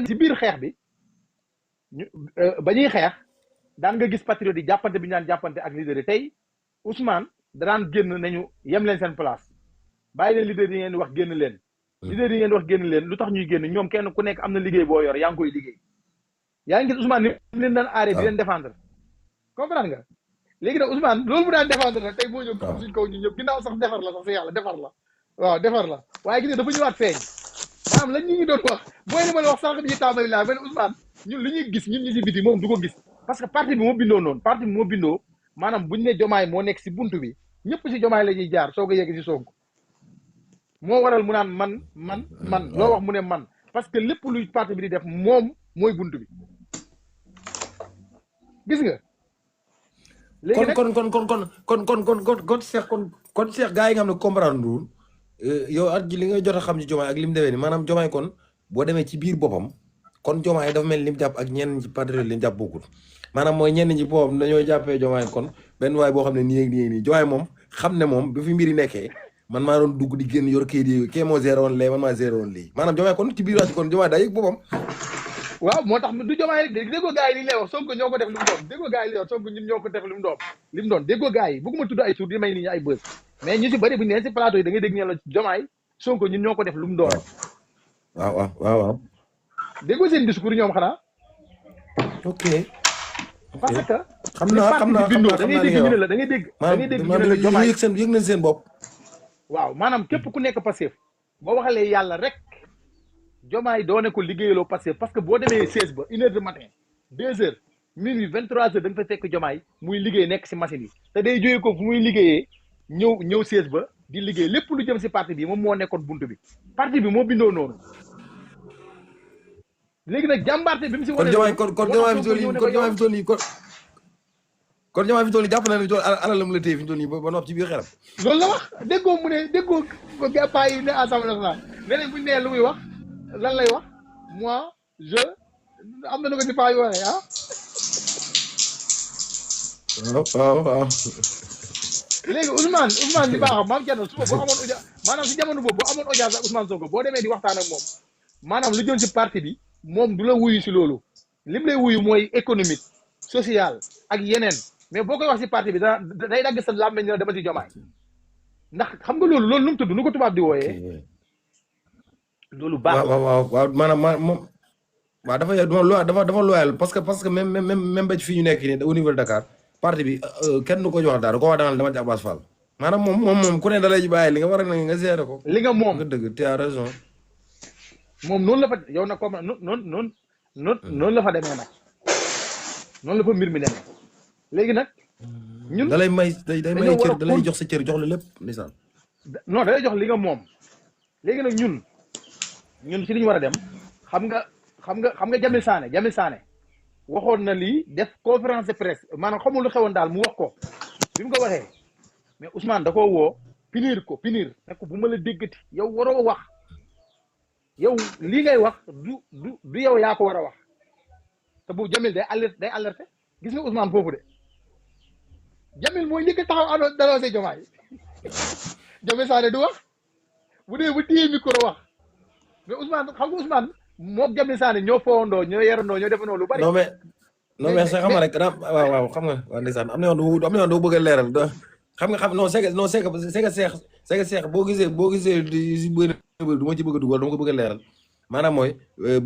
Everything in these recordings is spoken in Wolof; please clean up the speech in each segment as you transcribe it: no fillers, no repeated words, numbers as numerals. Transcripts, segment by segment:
ci biir xeex bi ñu ba ñuy xeex daan nga gis patriote yi jàppante bi ñu daan jàppante ak leader yi tey Ousmane daan génn nañu yem leen seen place bàyyi leen leader yi ngeen di wax génn leen. leader yi ngeen di wax génn leen lu tax ñuy génn ñoom kenn ku nekk am na liggéey boo yor yaa ngi koy liggéey yaa ngi gis Ousmane ni leen daan aaree di leen défendre comprendre nga léegi nag Ousmane loolu mu daan défendre nag tey moo ñëw am suñ kaw ñu ñëpp ginnaaw sax defar la sax si yàlla defar la waaw defar la waaye gis nga dafa ñëwaat feeñ maanaam lañ ñu ngi doon wax mooy li ma la wax sànq bi ñu tàmbali laa benn Ousmane ñun li ñuy gis ñun ñu si biti moom du ko gis parce que parti bi moo bindoo noonu parti bi moo bindoo maanaam buñu ne jomaay moo nekk si buntu bi ñëpp si jomaay la ñuy jaar soog a yegg si Sonko moo waral mu naan man loo wax mu ne man parce que lépp luy parti bi di def moom mooy buntu bi gis nga. léegi nag kon Cheikh gars yi nga xam ne comprendre lul yow ak li nga jot a xam ci jomaay ak li mu demee ni maanaam jomaay kon boo demee ci biir boppam kon jomaay dafa mel ni li mu jàpp ak ñenn ci patriote li mu jàpp bokkul maanaam mooy ñenn ñi boppam dañoo jàppee jomaay kon benn waay boo xam ne nii ak nii jomaay moom xam ne moom bi fi mbiri nekkee man maa doon dugg di génn yor kayit yi kee moo géré woon lee man maa géré woon lii maanaam jomaay kon ci biir waat kon jomaay daa yëg boppam. waaw moo tax du jomaay rek déggoo gars yi li lay wax Sonko ñoo ko def li mu doon déggoo gars yi li wax Sonko ñun ñoo ko def li mu doon déggoo gars yi bëgguma tudd ay tur di may nit ñi ay bës mais ñu si bëri bu ñu nee si plateau yi da ngay dégg ñu la jomaay Sonko ñun ñoo ko def lu mu doon. waaw. déggoo seen discours ñoom xanaa. ok. parce que. xam naa da ngay dégg ñu ne la da ngay dégg ñu ne la jomaay yëg nañ seen bopp. waaw maanaam képp ku nekk Pastef boo waxalee yàlla rek jomaay doone ko liggéeyaloo Pastef parce que boo demee 16 ba 1 heure du matin 2 heures minuit 23 heures da nga fa fekk jomaay muy liggéey nekk si machine yi te day jógee ko fu muy liggéeyee ñëw 16 ba di liggéey lépp lu jëm si parti bi moom moo nekkoon buntu bi parti bi moo bindoo noonu léegi nag jàmbaarte bi mu si wane kon jomaay fi toll nii jàpp na ne alalam la téye fi ñu toll nii ba nopp ci biir xelam. loolu la wax déggoo mu ne déggoo paa yi ne Assemblée nationale nee nañ bu ñu nee lu muy wax lan lay wax moi je am na nu ko ci paa yi waxee ah. waaw. léegi Ousmane li baax maam Thierno suba boo amoon audience maanaam si jamono boobu boo amoon audience ak Ousmane Sonko boo demee di waxtaan ak moom maanaam lu jëm si parti bi moom du la wuyu si loolu lim lay wuyu mooy économique social ak yeneen. mais boo koy wax si parti bi day dagg sa làmmeñ la dama si jomaay ndax xam nga loolu nu mu tudd nu ko tubaab di wooyee. loolu baax waaw maanaam moom waaw dafa loyal parce que même ba ci fii ñu nekk nii au niveau de Dakar parti bi kenn du ko jox dara ko wax dama ci Abass Fall maanaam moom ku ne da lay bàyyi li nga war a nga gérer ko. li nga moom nga dëgg tu as raison. moom noonu la fa yow nag comme noonu la fa demee nag noonu la fa mbir mi demee. léegi nag ñun da lay may day may cër da lay jox sa cër jox la lépp ndeysaan. non da lay jox li nga moom léegi nag ñun si li ñu war a dem xam nga Jamil Sané waxoon na lii def conférence de presse maanaam xamul lu xewoon daal mu wax ko bi mu ko waxee mais Ousmane da koo woo punir ne ko bu ma la déggati yow waroo wax yow lii ngay wax du yow yaa ko war a wax te bu Jamil day alerté gis nga Ousmane foofu de Jamil mooy njëkk taxaw daloosé jomaay Jamil Sané du wax bu dee bu téye micro wax mais Ousmane xam nga Ousmane moom Jamil Sané ñoo fowandoo ñoo yarandoo ñoo defandoo lu bari. non mais sax xam nga rek waaw xam nga waaw ndeysaan am na yoon doo bëgg a leeral xam nga non c'est que seex boo gisee si bëri du ma ci bëgg a dugal dama ko bëgg a leeral maanaam mooy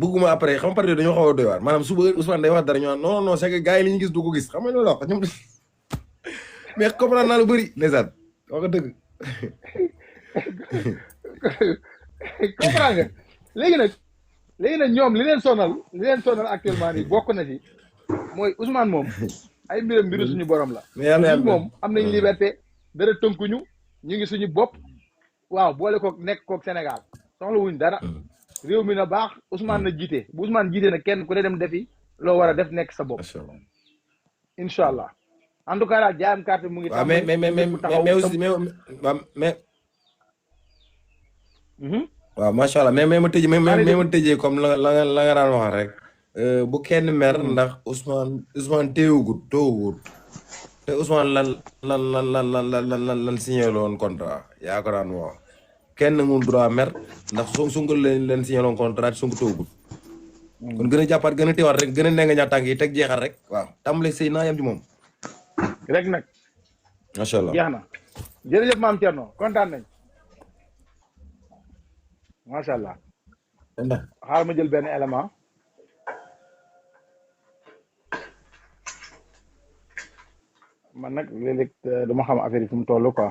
bëgguma après xam nga parti dañoo xaw a doy waar maanaam suba Ousmane day wax dara ñu naan non c'est que gars yi li ñu gis du ko gis xam nga loolu la wax ñoom mais comprendre naa lu bëri ndeysaan wax nga dëgg. comprendre nga léegi nag ñoom li leen sonal actuellement nii bokk na ci mooy Ousmane moom ay mbiru suñu borom la. mais yàlla moom am nañ liberté dara tënkuñu ñu ngi suñu bopp waaw boole koog nekk koog Sénégal soxla wuñ dara réew mi na baax Ousmane na jiite bu Ousmane jiite nag kenn ku ne dem defi loo war a def nekk sa bopp. incha allah en tout cas daal jaayam carte mu ngi. waaw mais aussi waaw macha allah mais ma tëjee comme la nga daan wax rek bu kenn mer ndax Ousmane teewugut te Ousmane lan signé loon contrat yaa ko daan wax kenn mun droit mer ndax Sonko leen signé loon contrat Sonko teewugut kon gën a jàppaat gën a teewaat rek gën a nenga ñaa tànk yi teg jeexal rek waaw tàmbale sëy naa yam ci moom rek nag macha allah jeex na jërëjëf maam Thierno kontaan nañ macha allah xaaral ma jël benn élément man nag léeg-léeg dama xam affaire yi fu mu toll quoi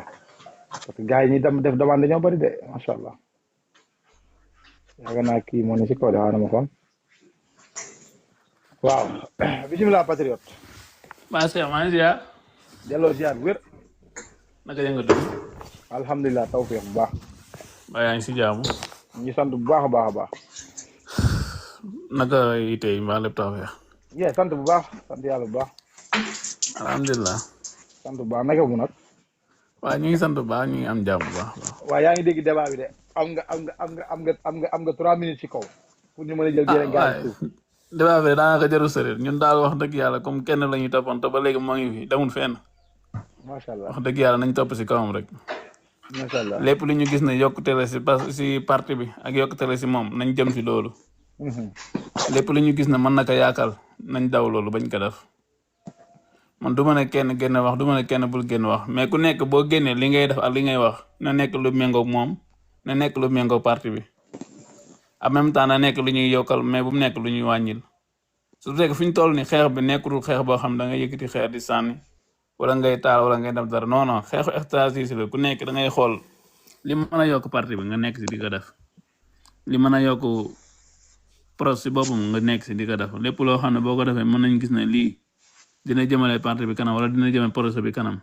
parce que gars yi ñi dem def demande dañoo bëri de macha allah yaakaar naa kii moo ne si kaw de xaaral ma kon waaw bisimilah patriote maa Cheikh maa ngi ziar. delloo ziar wér naka yëngatu. alhamdulilah tawfiq bu baax mbaa yaa ngi si jaamu. ñu sant bu baax a baax a baax naka itay mbaa lépp tawfiq. yee sant bu baax sant yàlla bu baax alhamdulilah. sant bu baax naka mu nag waaw ñu ngi sant bu baax ñu ngi am jàmm bu baax. waaw yaa ngi dégg débat bi de am nga 3 minutes ci kaw pour ñu mën a jël yeneen gars yi suuf débat bi daanaka jarul sëriñ ñun daal wax dëgg yàlla comme kenn la ñuy toppoon te ba léegi moo ngi fi demul fenn. macha allah wax dëgg yàlla nañ topp si kawam rek. macha allah lépp lu ñu gis ne yokkute la si parti bi ak yokkute la si moom nañ jëm si loolu. lépp lu ñu gis ne mën na ko yaakal nañ daw loolu bañ ko def. man du ma ne kenn génn wax du ma ne kenn bul génn wax mais ku nekk boo génnee li ngay def ak li ngay wax na nekk lu méngoog moom na nekk lu méngoog parti bi en même temps na nekk lu ñuy yokkal mais bu mu nekk lu ñuy wàññil su fekkee fi ñu toll ni xeex bi nekkul xeex boo xam da nga yëkkati xeex di sànni wala ngay taal wala ngay def dara non non xeexu stratégie la ku nekk da ngay xool li mën a yokk parti bi nga nekk si di ko def li mën a yokk projet si boppam nga nekk si di ko def lépp loo xam ne boo ko defee mën nañ gis ne lii dina jëmale parti bi kanam wala dina jëmale projet bi kanam.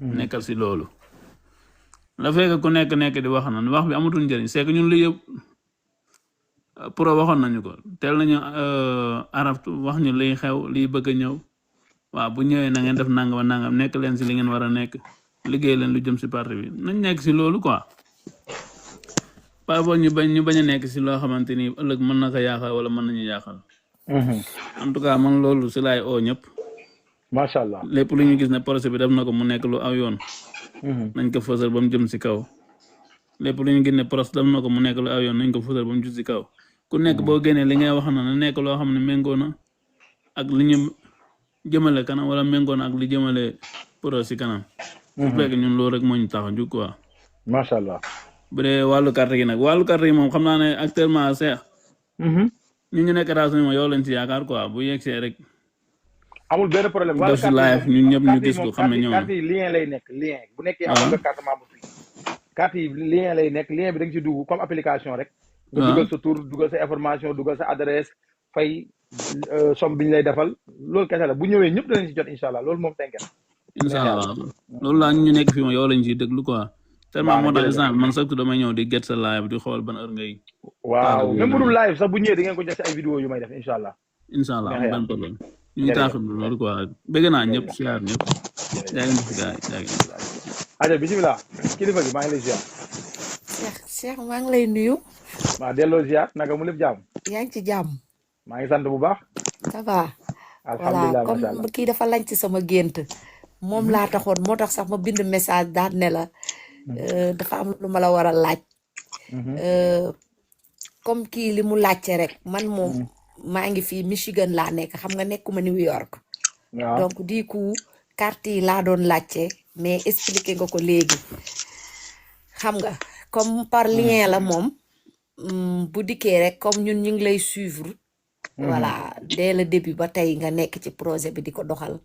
nekkal si loolu. la fekk ku nekk di wax na wax bi amatul njëriñ c'est que ñun li yëpp pro waxoon nañu ko teel nañu araftu wax ñu liy xew liy bëgg a ñëw waaw bu ñëwee na ngeen def nangam nangam nekk leen si li ngeen war a nekk liggéey leen lu jëm si parti bi nañ nekk si loolu quoi. pas boo ñu bañ a nekk si loo xamante ni ëllëg mën na ko yaaxal wala mën nañu yaaxal. en tout cas man loolu si laay oo ñëpp. macha allah lépp lu ñu gis ne projet bi def na ko mu nekk lu aw yoon. nañ ko fësal ba mu jëm si kaw. lépp lu ñu gis ne projet def na ko mu nekk lu aw yoon nañ ko fësal ba mu jëm si kaw. ku nekk boo génnee li ngay wax na nekk loo xam ne méngoo na ak li ñu jëmale kanam wala méngoo na ak li jëmale projet si kanam. su fekkee ñun loolu rek moo ñu tax a jug quoi. macha allah. bu dee wàllu carte gi nag wàllu carte gi moom xam naa ne actuellement Cheikh. ñu nekk États-Unis moom yow lañ si yaakaar quoi bu yegsee rek. amul benn problème def si live ñun ñëpp ñu gis ko xam ne ñëw na carte yi lien lay nekk lien bu nekkee am nga carte membre fii carte yi lien lay nekk lien bi da nga ci dugg comme application rek nga dugal sa tour dugal sa information dugal sa adresse fay somme bi ñu lay defal loolu kese la bu ñëwee ñëpp danañ si jot incha allah loolu moom tënket incha allah loolu laa ñu nekk fii moom yow lañ siy déglu quoi tellement moo tax exemple man sax damay ñëw di get sa live di xool ban heure ngay waaw même bu dul live sax bu ñëwee di ngeen ko jot si ay vidéo yu may def incha allah incha allah am ban problème ñu ngi taaxul loolu quoi bëgg naa ñëpp siyaar ñëpp yaa ngi fi gars yi yaa ngi aja bisimilah kilifa gi maa ngi lay ziar Cheikh maa ngi lay nuyu maa delloo ziar naka mu lépp jàmm yaa ngi ci jàmm maa ngi sant bu baax ça va alhamdulilah voilà comme kii dafa lañ ci sama gént moom laa taxoon moo tax sax ma bind message daal ne la dafa am lu ma la war a laaj comme kii li mu laajte rek man moom maa ngi fii Michigan laa nekk xam nga nekkuma New York donc du coup carte yi laa doon laajte mais expliqué nga ko léegi xam nga comme par lien la moom bu dikkee rek comme ñun ñu ngi lay suivre voilà dès le début ba tey nga nekk ci projet bi di ko doxal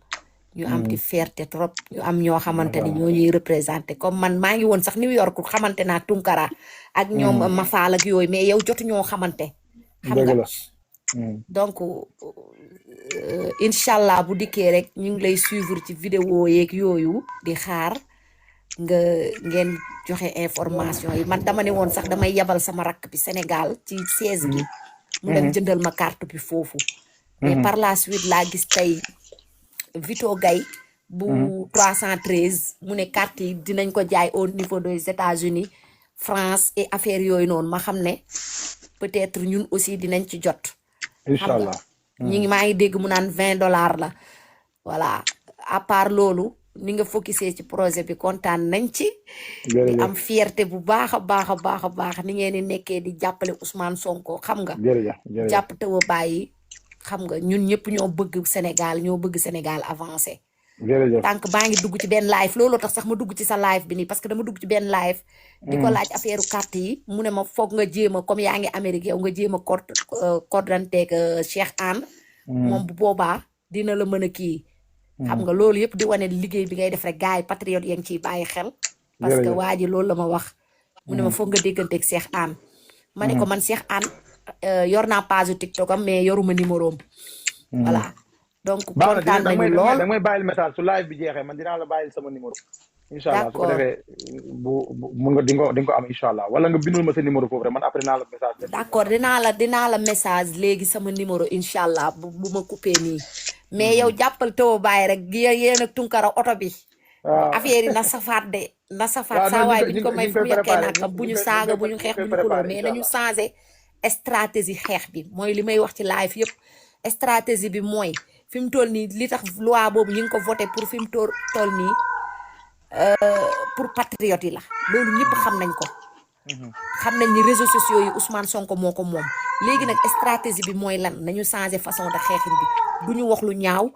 ñu am ci fierté trop ñu am ñoo xamante ni ñoo ñuy représenté comme man maa ngi woon sax New York xamante naa Tunkara ak ñoom Mafal ak yooyu mais yow jotu ñoo xamante xam nga donc incha allah bu dikkee rek ñu ngi lay suivre ci vidéo yeeg yooyu di xaar ngeen joxe information yi man dama ne woon sax damay yabal sama rakk bi Sénégal ci 16 bi mu dem jëndal ma carte bi foofu mais par la suite laa gis tey Vito Gay bu 313 mu ne carte yi dinañ ko jaay au niveau des États-Unis France et affaire yooyu noonu ma xam ne peut-être ñun aussi dinañ ci jot inchallah ñi ngi maa ngi dégg mu naan $20 la voilà à part loolu ni nga focusé ci projet bi kontaan nañ ci di jërëjëf am fierté bu baax a baax a baax a baax ni ngeen di nekkee di jàppale Ousmane Sonko xam nga jërëjëf jërëjëf jàpp taw a bàyyi xam nga ñun ñëpp ñoo bëgg Sénégal avancé jërëjëf tànk baa ngi dugg ci benn live looloo tax sax ma dugg ci sa live bi nii parce que dama dugg ci benn live di ko laaj affaire carte yi mu ne ma foog nga jéem a comme yaa ngi Amérique yow nga jéem a coordonné Cheikh Anne moom bu boobaa dina la mën a kii xam nga loolu yëpp di wane liggéey bi ngay def rek gars yi patriote yaa ngi ciy bàyyi xel parce que jërëjëf waa ji loolu la ma wax mu ne ma foog nga dégganteeg Cheikh Anne ma ne ko man Cheikh Anne yor naa page TikTok am mais yoruma numéro am voilà donc baax na kontaan da nañu lool may bàyyil message su live bi jeexee man dinaa la bàyyil sama numéro incha allah su ko d'accord defee mun nga di nga ko am incha allah wala nga bindul ma sa numéro foofu rek man après naa la message d'accord dinaa la message léegi sama numéro incha allah bu ma coupé nii mais yow jàppal taw bàyyi rek yéen ak Tunkara oto bi waaw affaire yi na safaat de na safaat waaw saa non waay ñu bi ñu ngi ko may fu mu koy yekkee préparé nakam bu ñu saaga bu ñu xeex bu ñu xuloo mais nañu changé stratégie xeex bi mooy li may wax ci live yëpp stratégie bi mooy fi mu toll nii li tax loi boobu ñu ngi ko voté pour fi mu toll nii pour patriote yi la loolu ñëpp xam nañ ko xam nañ ni réseaux sociaux yi Ousmane Sonko moo ko moom léegi nag stratégie bi mooy lan nañu changé façon de xeexin bi du ñu wax lu ñaaw